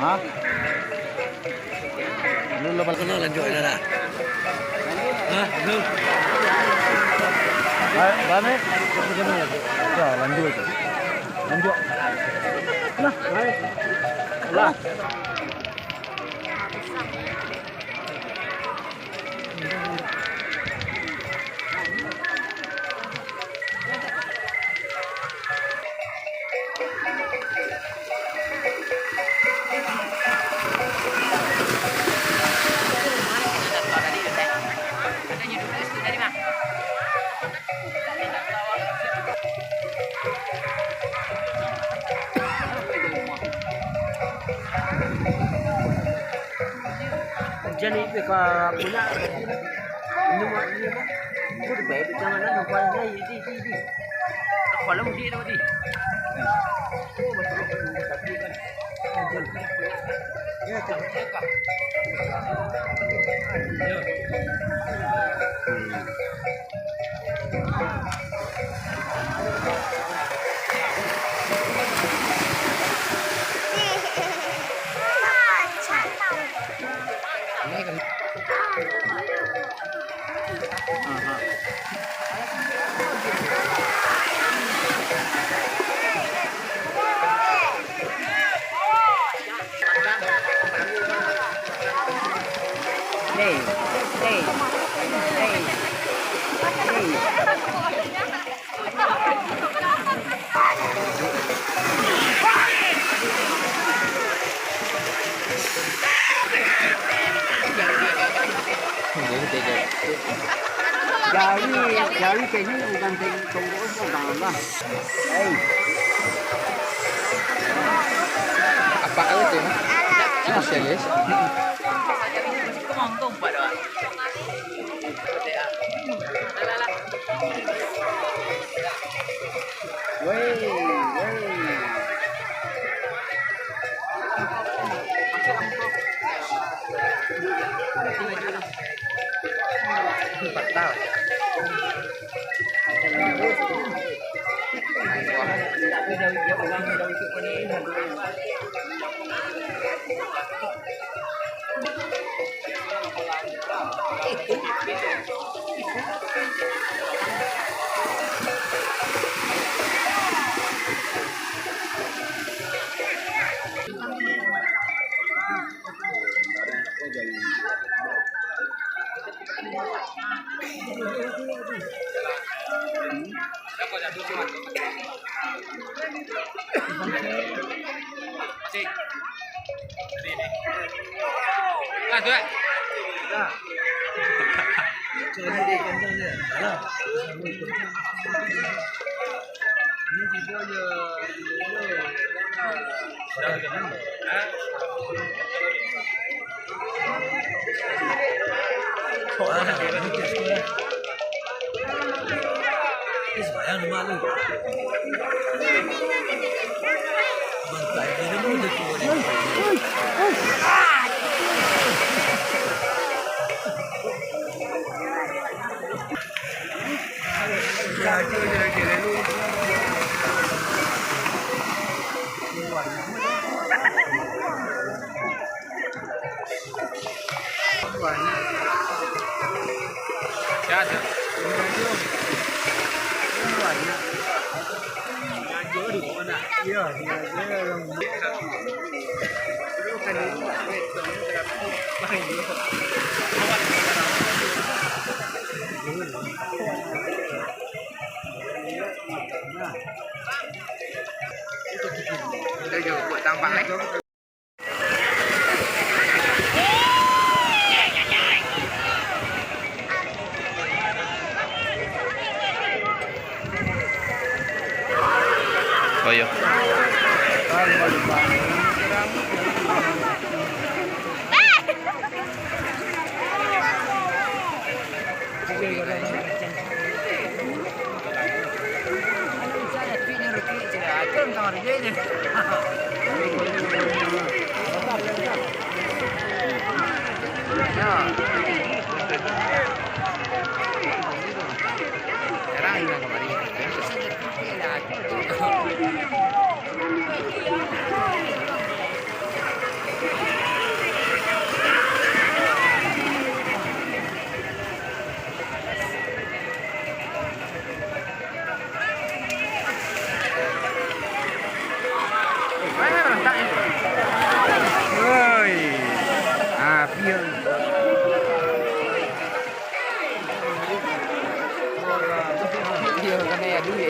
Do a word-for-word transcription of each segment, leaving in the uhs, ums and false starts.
Ha? Lu lepas kena lanjut dah. Ha? Lu. Ba-, bame. Ya, lanjut. Lanjut. Lah, baik. Lah. Hujan ni, eh, ka punya. Ini mah, ini mah. Aku di bawah tu, jangan ada, buat dia, ini, ini, ini. Aku kalau mudik tadi. Oh, betul. Ya, cakap, cakap. Jari, jari kayaknya bukan tong-, tonggok, bukan lah. Hei. Apa tu? Masih, guys. Woi, woi. Udah jauh buat tampang, eh. Oh, iyo. Oi, api. Iyo, kanai adu yo.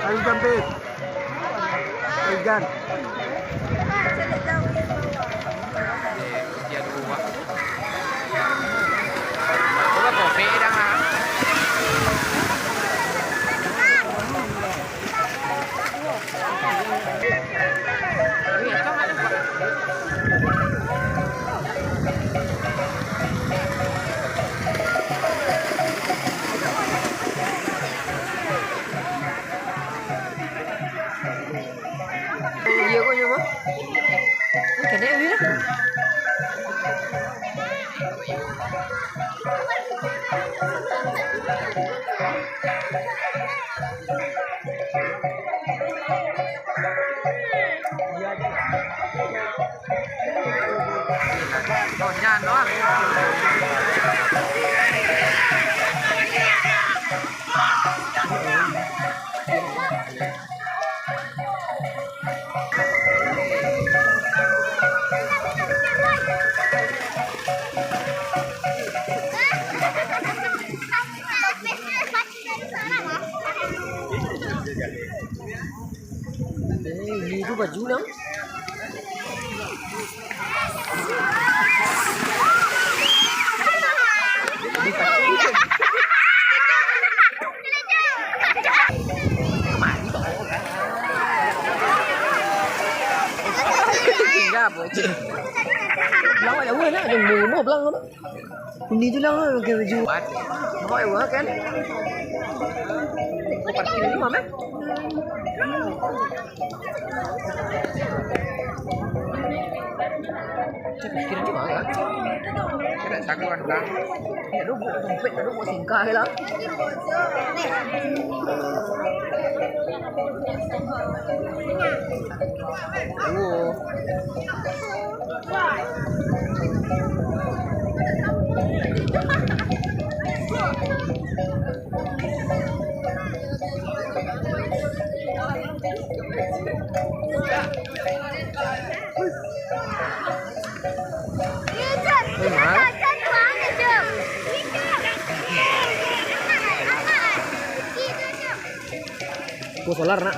Ayo, Jampit. Igan. Iyo ko, iyo ko. Ini kena ni lah. Eh, ini tu baju nang. Tingga apo, cik? Bilang awak jauah lah, jangan rumah bilang awak. Ini tu lah, pakai baju. Nampak jauah kan? Parkir rumah, meh. Cek, pikiran dia banyak. Tidak sanggup anda. Tidak duduk dompet, tidak duduk singkah je lah. Oh. Ko solar, nak.